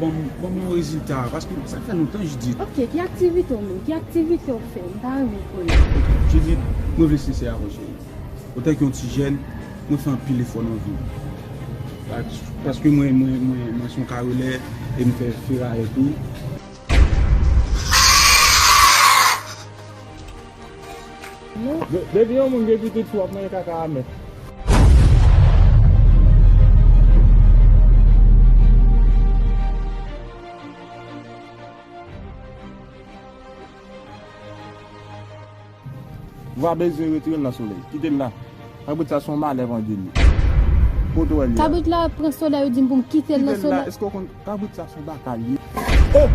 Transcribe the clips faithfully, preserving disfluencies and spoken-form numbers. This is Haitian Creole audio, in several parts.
Bon, bon, bon rezilta, paske sa fè lontan, Judith. Ok, ki aktivite w menm? Ki aktivite w fè? M ta renmen konnen. Ok, Judith, mwen vle sensè avè w, cheri. Otan ke yon ti jèn, mwen fè anpil efò nan vi m. Pas-, paske mwen, mwen, mwen, mwen se yon karelè e m fè ferayè tou. De-, depi yon moun gen pitit fi, w ap manje kaka a mèt. Ou pa bezwen retire l nan solèy. Kite l la. Kabrit sa se yon malè pandye l ye. Kote w wè l ye a? Kabrit la pran solèy, ou di m pou m kite l nan solèy. Kite l la. Èske w konn kabrit sa se yon baka l ye? Oh!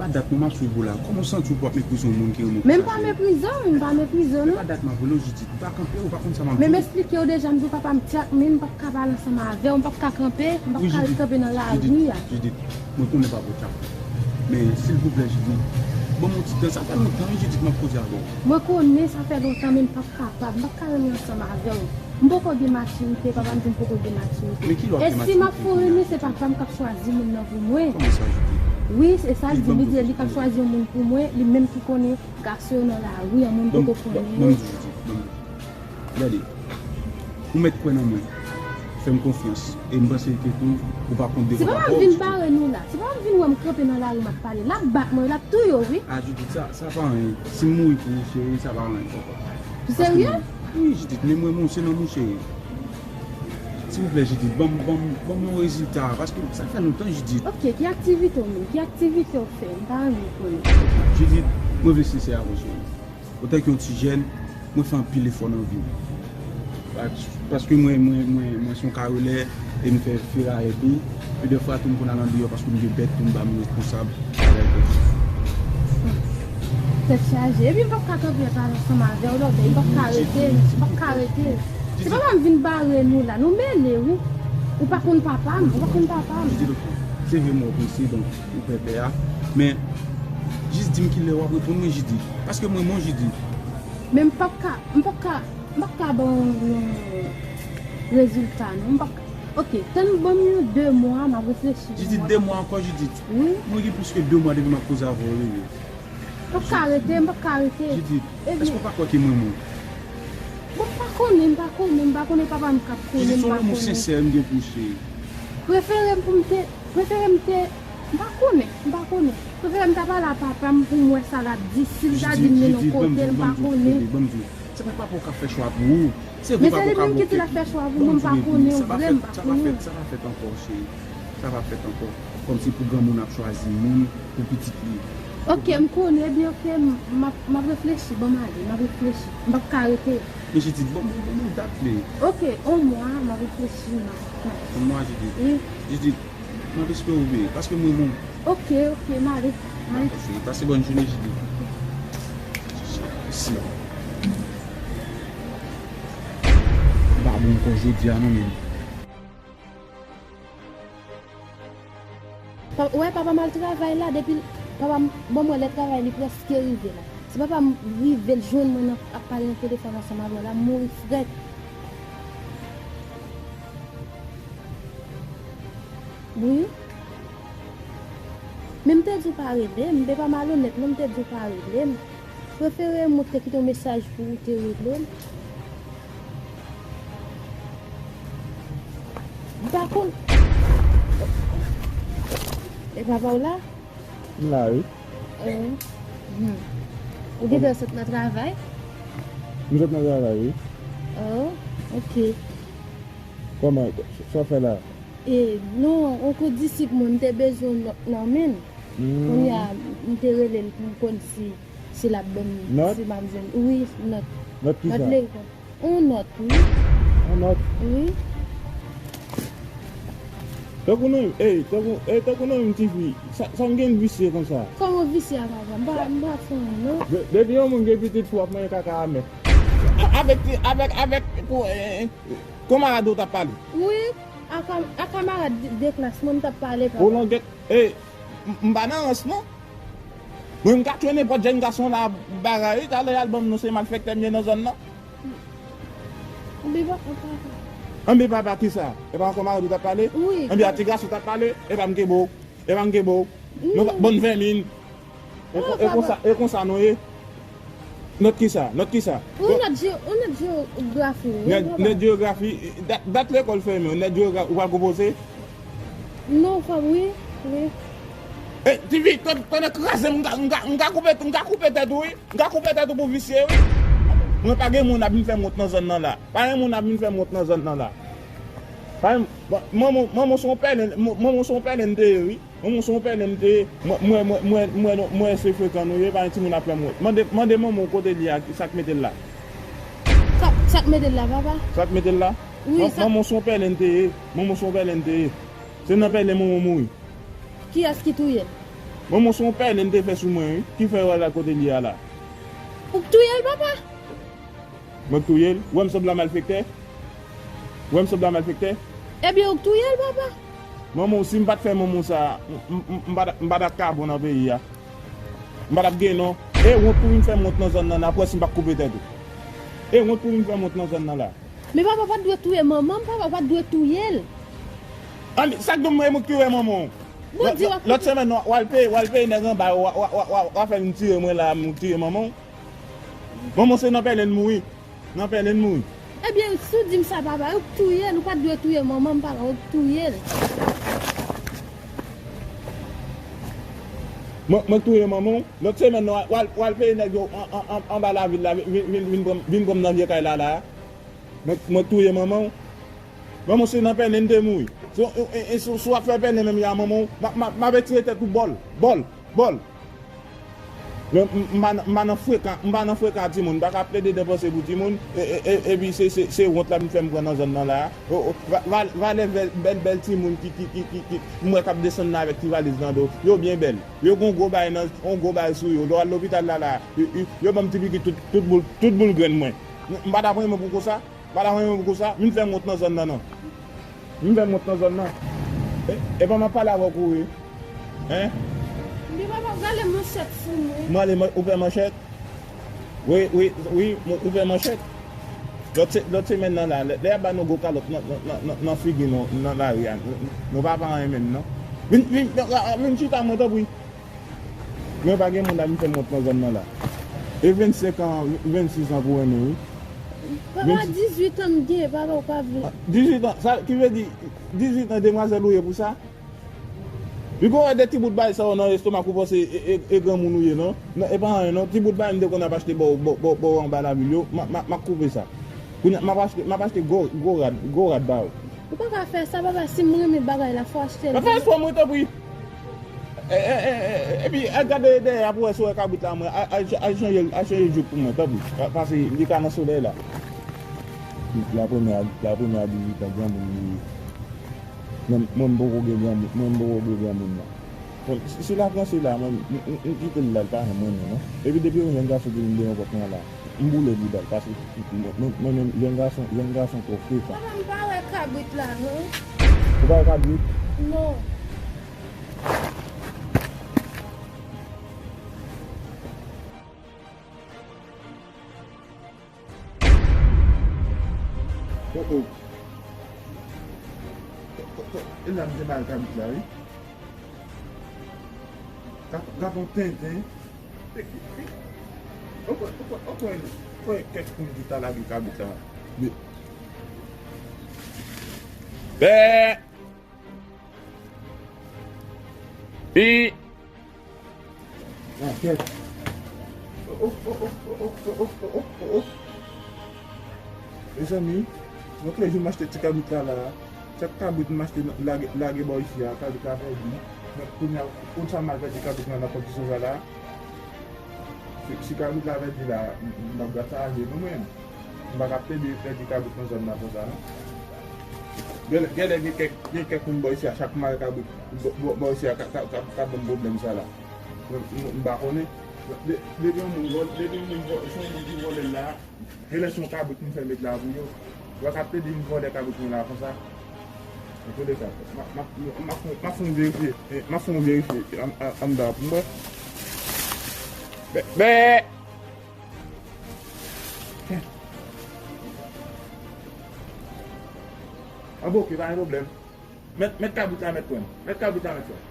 Pa dat mwen m ap swiv ou la. Kòman w santi w pou w ap meprize yon moun ki renmen w? Men m pa meprize w, m pa meprize w, non. Men pa dat m ap rele w, Judith. M pa kanpe, ou pa konn sa m ap di w. Men m eksplike w deja, m di w papa m tyak, men m p ap ka pale ansanm avè w, m p ap ka kanpe, m p ap ka ret kanpe nan lari a. Judith, Judith, mwen konnen papa w tyak. Men, silvouplè, Judith, ban m yon ti tan. Sa fè lontan, wi, Judith, m ap koze avè w. Mwen konnen sa fè lontan, men m p ap kapab, m p ap ka renmen ansanm avè w. M poko gen matirite, papa m di m poko gen matirite. Men ki lè w ap gen matirite kounye a? E si m ap fè yon renmen, se papa m k ap chwazi moun nan pou mwen. Kòman sa, Judith? Wi, se sa l di, li di li k ap chwazi yon moun pou mwen, li menm ki konnen gason yo nan lari an, moun poko konnen yo. Ban m di w, Judith, ban m di w. Gade, ou mèt kwè nan mwen. Fè m konfyans. E m panse ke tou, ou pa kont devan papa w ditou. Se pa m vin bare nou la. Se pa m vin wè m kanpe nan lari m ap pale. L ap bat mwen, l ap touye w, wi. A, Judith, sa, sa pa anyen. Si m mouri pou ou, cheri, sa pa anyen ankò. Ou serye? Wi, Judith, men mwen, mwen, se nan mouche. Silvouplè, Judith, ban m, ban m, ban m yon rezilta, paske sa fè lontan, Judith. Ok, ki aktivite w menm? Ki aktivite w fè? M ta renmen konnen. Judith, mwen vle sensè avè w, cheri. Otan ke yon ti jèn, mwen fè anpil efò nan vi m. Pas-, paske mwen, mwen, mwen, mwen se yon karelè e m fè ferayè tou. E dèfwa tou m konn al andeyò paske m gen bèt pou m ba moun responsab. Tèt chaje. Epi m p ap ka kanpe pale ansanm avè w, lòbèy. M p ap ka rete. M p ap ka rete. Se papa m vin bare nou la. Nou mele, wi. Ou pa konn papa m. Ou pa konn papa m. Judith, ok. Se vre m wè w prese, donk, ou pè pè a. Men, jis di m kilè w ap reponn mwen, Judith. Paske mwen, mwen, Judith. Men m p ap ka, m p ap ka, m p ap ka ba w yon, yon rezilta, non. M p ap ka. Ok, tann ban m yon de mwa, m ap reflechi. Judith, de mwa ankò, Judith? Wi. Mwen gen plis ke de mwa depi m ap koze avè w, wi, wi. M p ap ka rete, m p ap ka rete. Judith, èske w pa kwè ke mwen, mwen? Bon, m pa konnen, m pa konnen, m pa konnen papa m k ap konnen, m pa konnen. Judith, se yon lanmou sensè m gen pou w, cheri. Prefere m pou m te, prefere m te, m pa konnen, m pa konnen. Prefere m ta pale a papa m pou m wè sa l ap di, si l ta di m mennen yon kote, m pa konnen. Judith, Judith, ban m di w, ban m di w. Se pa papa w k ap fè chwa pou ou. Se vre papa w ka bloke. Men se li menm ki di l ap fè chwa pou mwen, m pa konnen, vre, m pa konnen. Sa pa fèt, sa pa fèt ankò, cheri. Sa pa fèt ankò. Kòmsi pou granmoun ap chwazi moun pou pitit li. Ok, m konnen, ebyen, ok, m, m ap, m ap reflechi, ban m ale, m ap reflechi. M p ap ka rete. Men Judith, bon, bon, bon, bon, dat li. Ok, yon mwa, m ap reflechi, m ap, m ap. Yon mwa, Judith? Wi. Judith, m ap espere w veye, paske mwen, mwen. Ok, ok, m ale, m ale. Dakò, cheri, pase bòn jounen, Judith. Si. M pa bon ankò jodi a, non, men. Pa, w wè papa m al travay la, depi l, papa m, bon, mwen lè travay li prèske rive la. Si papa m rive l jwenn mwen nan, ap pale nan telefòn ansanm avè w la, m mouri frèt. Wi. Men m te di w pa rele m, m te pa malonèt, non, m te di w pa rele m. Prefere m te kite yon mesaj pou ou te rele m. M pa konn. E papa w la? M la, wi. Eh. Hmm. Ou gentan sot nan travay? M sot nan travay, wi. Oh, ok. Kòman, sa w fè la? E, non, yon kou disip mwen, m te bezwen yon nòt nan men l. Hmm. Kounye a, m te rele l pou m konn si, si l ap ban m, si m ap jwenn. Wi, nòt. Nòt ki sa? Nòt lekòl. Yon nòt, wi. Yon nòt? Wi. Tankou non, ey, tankou, ey, tankou non, yon tifi. Sa, sa m gen visye konsa? Kòman visye a, papa? M pa, m pa fè anyen, non. De-, depi yon moun gen pitit fi, w ap manje kaka amè. A-, avèk, avèk, avèk, pou, eh, eh, konmarad ou t ap pale? Wi, a kam-, a kamarad de, de klas mwen m t ap pale, papa. Ou langèt, ey, m, m pa nan rans, non. Mwen, m ka tchwe nenpòt jèn gason la bagay, wi, talè y al ban m non se malfektè m ye nan zòn nan. Anben papa, papa. Anben papa kisa? E pa ankò mari w t ap pale? Wi. Anben a ti gason w t ap pale? E pa m kenbe w. E pa m kenbe w. Non, pa, bann vèmin. E, non, e konsa, e konsa nou ye. Nòt kisa? Nòt kisa? Ou nòt je-, ou nòt jewografi, wi, nòt, papa. Nòt jewografi, dat, dat lekòl fèmen, nòt jewografi, ou pral konpoze? Non, frè m, wi, wi. E, tifi, tande, tande kraze m, m ka, m ka, m ka koupe, m ka koupe tèt ou, wi. M ka koupe tèt ou pou visye, wi. Mwen pa gen moun ap vin fè m wont nan zòn nan la. Pa gen moun ap vin fè m wont nan zòn nan la. Pa gen, bon, manman, manman se yon pèlen, manman se yon pèlen te ye, wi. Manman se yon pèlen te ye. Mwen, mwen, mwen, mwen, mwen, mwen se frekan nou ye, pa gen timoun ap fè m wont. Mande, mande manman w kote li a, sa k mete l la. Sa, sa k mete l la, papa? Sa k mete l la? Wi, man-, sa manman se yon pèlen te ye. Manman se yon pèlen te ye. Se nan pèlen manman w mouri. Kiyès ki touye l? Manman se yon pèlen te fè sou mwen, wi. Ki fè yo al kote li a la? Ou k touye l, papa? Mwen k touye l? Ou wè m sanble a malfektè? Ou wè m sanble a malfektè? Ebyen, ou k touye l, papa? Manman w, si m pa t fè manman w sa, m, m, m, m pa t, m pa t ap ka bon nan peyi a. M pa t ap gen non. E wont pou vin fè m wont nan zòn nan, n ap wè si m pa k koupe tèt ou. E wont pou vin fè m wont nan zòn nan la. Men papa pa t dwe touye manman m, papa pa t dwe touye l. Ann, sa k di w mwen, mwen k touye manman w? Bondye w ap... Lòt semèn, w al peye, w al peye nèg anba yo, w a, w a, w a, w a, w a fè vin tire mwen la, m tire manman w. Manman w se nan pèlen l mouri. Nan pèlen l mouri. Ebyen, si w di m sa, papa, ou k touye l, ou pa t dwe touye manman m, papa, ou k touye l. Mwen, mwen k touye manman w. Lòt semèn, w al, w al, w al peye nèg yo an, an, an, anba lavil la, vin, vin, vin, vin pran, vin pran m nan vye kay la, la. Mwen, mwen k touye manman w. Manman w se nan pèlen l te mouri. Si, e, e, e, si, si w ap fè pèlen menm jan a manman w, m a, m a, m a retire tèt ou bòl, bòl, bòl. Men m, m pa nan, m pa nan frekan, m pa nan frekan a timoun, m pa ka plede depanse pou timoun, e, e, e, epi se, se, se wont la vin fè m pran nan zòn nan la a. O, o, va, va, valè bèl, bèl, bèl timoun ki, ki, ki, ki, ki, m wè k ap desann nan avèk ti valiz nan do. Yo byen bèl. Yo gen yon gwo bagay nan, yon gwo bagay sou yo. Lè w al lopital la, la, yo, yo, yo ban m ti piki tout, tout boul, tout boul grenn mwen. M, m pa t ap renmen pou konsa. M pa t ap renmen pou konsa. Vin fè m wont nan zòn nan, non. Vin fè m wont nan zòn nan. E, e pa m ap pale avèk ou, wi. Hein? Li pa, pa gade manchèt sou mwen. M ale man-, ou fè manchèt? Wi, wi, wi, m, ou fè manchèt. Lòt se-, lòt semèn nan la, lè, lè y ap ba nou gwo kalòt nan, nan, nan, nan, nan figi nou, nan lari a, nou, nou pa pa anyen menm, non. Vin, vin, vin chita mwen, tanpri. Men pa gen moun la vin fè m wont nan zòn nan la. E vennsenk an, vennsis an pou renmen, wi. Papa, vennsis, dizuit an m gen, papa, ou pa vle. Dizuit an, sa ki vle di, dizuit an, demwazèl ou ye pou sa? Pi gon wè de ti bout bagay sa yo nan estomak ou panse e, e, e granmoun ou ye, non? Non, e pa anyen, non. Ti bout bagay m te konn ap achte bò, bò, bò, bò anba lavil yo, m a, m a, m a koupe sa. Kounye a, m ap achte, m ap achte gwo, gwo rad, gwo rad ba ou. Ou pa ka fè sa, papa, si m renmen bagay la, fò achte l. Pa fè espwa mwen, tanpri. E, e, e, e, epi, al gade dèyè a pou wè si w wè kabrit la, mwen, al, al, al chanje, al chanje jouk pou mwen, tanpri. Pa, pase, li ka nan solèy la. La premyè, la premyè a dizuit an, granmoun li ye. Mwen, mwen m poko gen granmoun, mwen m poko gen granmoun nan. Bon, si, si l ap ranse la, mwen, m, m, m kite l la, l pa janm renmen, non. Epi depi yon jèn gason ki vin deyò pòt mwen la, m boule bouda l, paske mwen, mwen, mwen menm, jèn gason, jèn gason twò frekan. Papa, m pa wè kabrit la, non. Ou pa wè kabrit? Non. Oh, oh. E la m te bay kabrit la, wi. Gad, gad yon tenten. Ou kwè, ou kwè, ou kwè, ou kwè kèk moun ki ta lage kabrit la. Bè! Pi. Ah, kèt. Oh, oh, oh. Mezanmi, mwen toulejou m achte ti kabrit la la. Chak kabrit m achte lage, lage bò isi a, kabrit la pèdi. Men kounye a, konn sa m al pèdi kabrit lan nan kondisyon sa la. Si, si kabrit la pèdi la, m, m ap gad sa aje nou menm. M pa ka plede pèdi kabrit nan zòn nan konsa, non. Genlè, genlè gen kèk, gen kèk moun bò isi a, chak m mare kabrit, bò, bò, bò isi a ka, ka, ka, ka ban m pwoblèm sa la. Mwen, mwen, m pa konnen. De-, depi yon moun vòl-, depi yon moun vòl-, se yon moun ki vòlè l la, genlè se yon kabrit m fè met la pou yo. Yo ka plede vin vòlè kabrit mwen la konsa. Antouleka, m ap, m ap, m ap, m ap fè yon verifye, eh, m ap fè yon verifye an-, an-, anndan pou mwen. Bè, bè! An bon, oke, pa gen pwoblèm. Mèt, mèt kabrit la, mèt pran. Mèt kabrit la, mèt pran.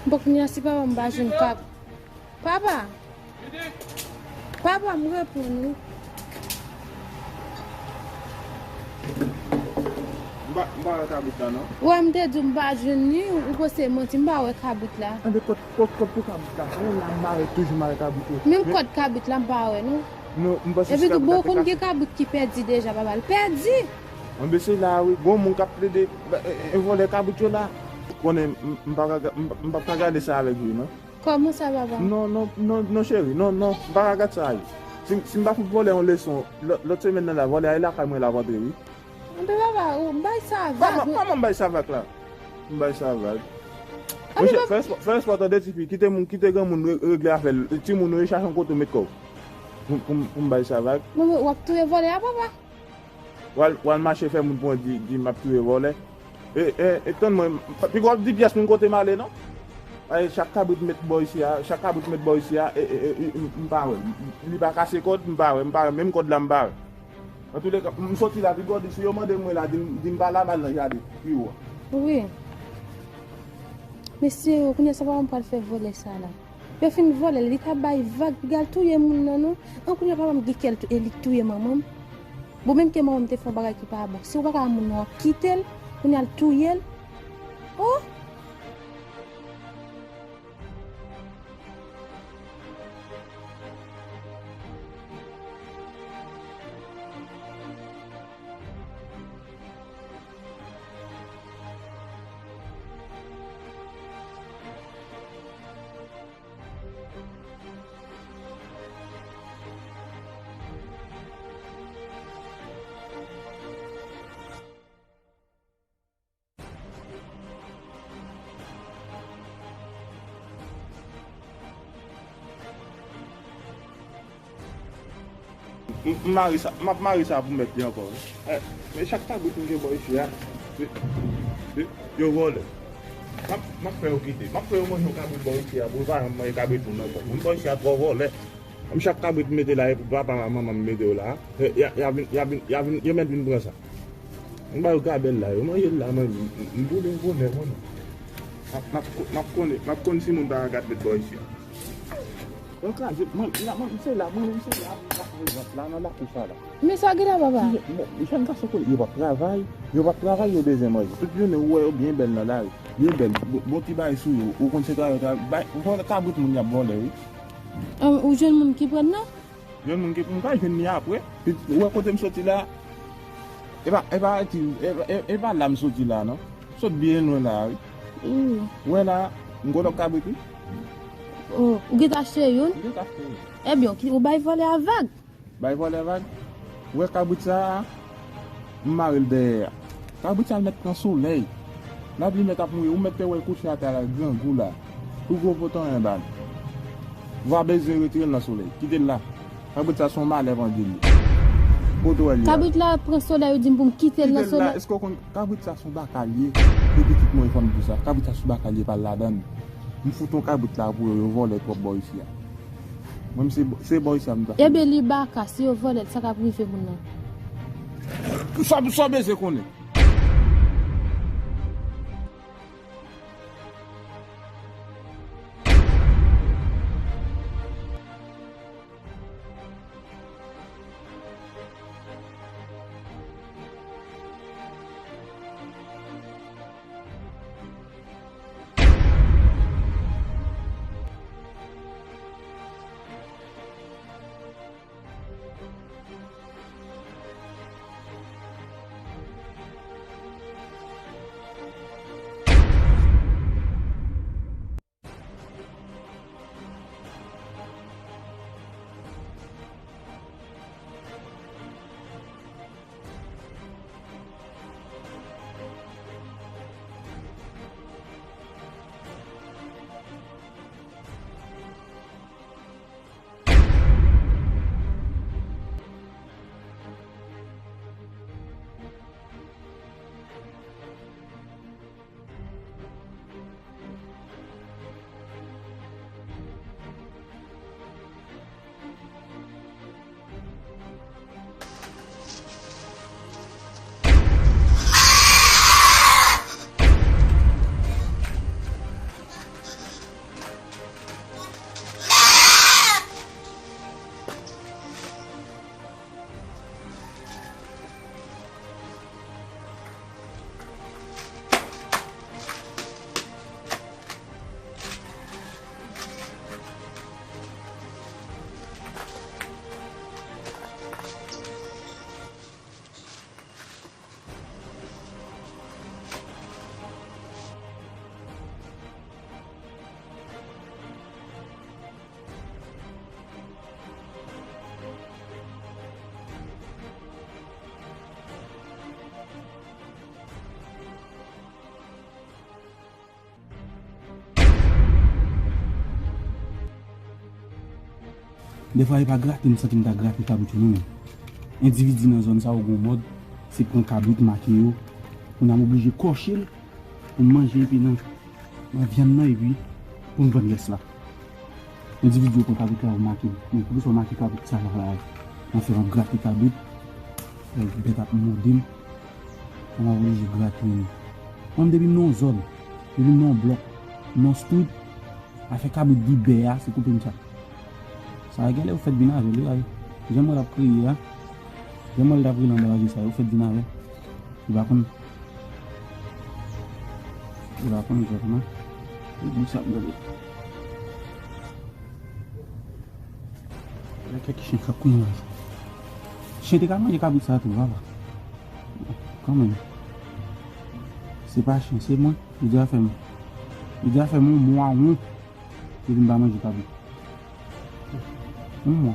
Bon, kounye a, si papa m pa jwenn kab-, papa! Papa m reponn wi. M pa, m pa wè kabrit la, non. Wè, m te di w m pa jwenn li, ou panse manti, m pa wè kabrit la. Anben, kot, kot, kot pou kabrit la? Ou la mare, toujou mare kabrit ou. Menm kòd kabrit la, m pa wè, non. Non, m panse se kabrit la te kase. Epi tou, bon, konn gen kabrit ki pèdi deja, papa, l pèdi. Anben, se la, wi. Gon moun k ap plede, e, e, e, vòlè kabrit yo la. Konnen, m, m pa ka, m, m p ap ka gade sa avèk je, non. Kòman sa, papa? Non, non, non, non, cheri, non, non, m pa ka gad sa, wi. Si, si m pa fout vòlè yon leson, lò-, lòt semèn nan la, vòlè a, e lakay mwen l ap antre, wi. Anben, papa, ou bay sa vag. Kòman, kòman m bay sa vag la? M bay sa vag. Anben, monchè, papa, fè espò, fè espò tande tifi, kite moun, kite granmoun re-, regle afè l, timoun yo chache yon kote w met kò w. Pou, pou, pou m bay sa vag. Bon, w ap touye vòlè a, papa? W al, w al mache fè moun pran di, di m ap touye vòlè. E, e, e, tann mwen, m, pi gwo ap di pyès moun kote m ale, non? Ay, chak kabrit met bò isi a, chak kabrit met bò isi a, e, e, e, e, m, m pa wè. M, m, li pa kase kòd, m pa wè, m pa wè, menm kòd la m pa wè. Antouleka, m, m soti la, pi gwo di, si yo mande mwen la, di m, di m pa la, m al nan jaden, pi wo a. Wi. Mesye, kounye a sa papa m pral fè vòlè sa la. Yo fin vòlè l, li t ap bay vag, piga l touye moun nan, non. An kounye a papa m gen kè l tou-, e li k touye manman m. Bon, menm ke manman m te fè yon bagay ki pa bon. Si w pa ka moun nan, w ap kite l, kounye a l touye l. Oh! M, m mare sa, m ap mare sa pou mèt li ankò, wi. Eh, men chak kabrit m gen bò isi a, yo, yo, yo vòlè. M ap, m ap fè yo kite. M ap fè yo manje yon kabrit bò isi a, pou yo pa janm manje kabrit moun ankò. Moun bò isi a twò vòlè. M chak kabrit m mete la, e pou papa m ak manman m mete yo la. E, y a, y a vin, y a vin, y a vin, yo mèt vin pran sa. M ba yo gabèl la, yo manje l la, manje. M, m, m boule bonè, bonè. M ap, m ap ko-, m ap konnen, m ap konn si moun pa ka gad met bò isi a. Yo kraze, mwen, la, mwen, se la, mwen, se la, mwen, la, nan lakou sa la. Men sa gen la, papa? Ti jèn, bon, jèn gason kote, yo p ap travay, yo p ap travay, yo bezwen manje. Tout jounen, ou wè yo byen bèl nan lari, byen bèl, bon, bon ti bagay sou yo, ou konn se travay, travay, bay, ou konn kabrit moun y ap vòlè, wi. An, ou jwenn moun ki pran nan? Jwenn moun ki, m pa jwenn li apre. Pi, ou wè kote m soti la, e pa, e pa, e, e, e pa la m soti la, non. M sot byen lwen la, wi. Wi. Ou wè la, m gwo lòk kabrit, wi. Oh, ou gentan achte youn? M gentan achte youn. Ebyen, ou ki, ou bay vòlè a vag. Bay vòlè vag. Ou wè kabrit sa a, m mare l dèyè a. Kabrit sa a mèt pran solèy. Lapli mèt ap mouri, ou mèt te wè l kouche atè a la, grangou la. Tou gwo poton anba l. Vwa bezwen retire l nan solèy. Kite l la. Kabrit sa se yon malè pandye l ye. Kote w wè l ye a? Kabrit la pran solèy, ou di m pou m kite l nan solèy. Kite l la. Èske w konn kabrit sa se yon baka l ye? Se pitit mwen fanm di sa. Kabrit sa se yon baka l ye, pa l ladan l. M fout yon kabrit la pou yo, yo vòlè twòp bò isi a. Mwen, se, se bò isi a m ta. Ebyen, li baka, si yo vòlè l, sa k ap rive moun nan? Sa, sa w bezwen konnen? Dèfwa e pa grate m santi m ta grate kabrit yo non menm. Endividi nan zòn sa yo gon mòd, se pran kabrit make yo, kounye a m oblije kòche l pou m manje epi nan, nan vyann nan epi pou m vann rès la. Endividi yo pran kabrit la yo make m. Men poukisa yo make kabrit sa la la? Nan fè m ap grate kabrit, bèt ap mòde m, m ap oblije grate menm. Mwen depi m nan yon zòn, depi m nan yon blòk, m nan yon street, afè kabrit Gibè a, se koupe m sa. Sa a genlè yo fèt vin avè l wi. Jan m wè l ap kriye a, jan m wè l t ap rele anba lari sa, yo fèt vin avè l. Li pa konn, li pa konn jwèt non. Li di sa m gade. Gen kèk chen k ap kouri la. Chen te ka manje kabrit sa tou papa. Kanmenm. Se pa chen, se mwen. Li di afè m. Li di afè m yon mwa won. Depi m pa manje kabrit. Yon mwa.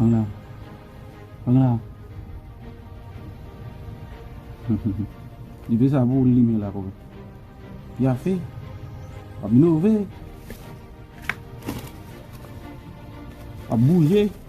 Ann la. Ann la. Li fè sa pou limyè la kòmè. Li a fè. W ap inove. W ap bouje.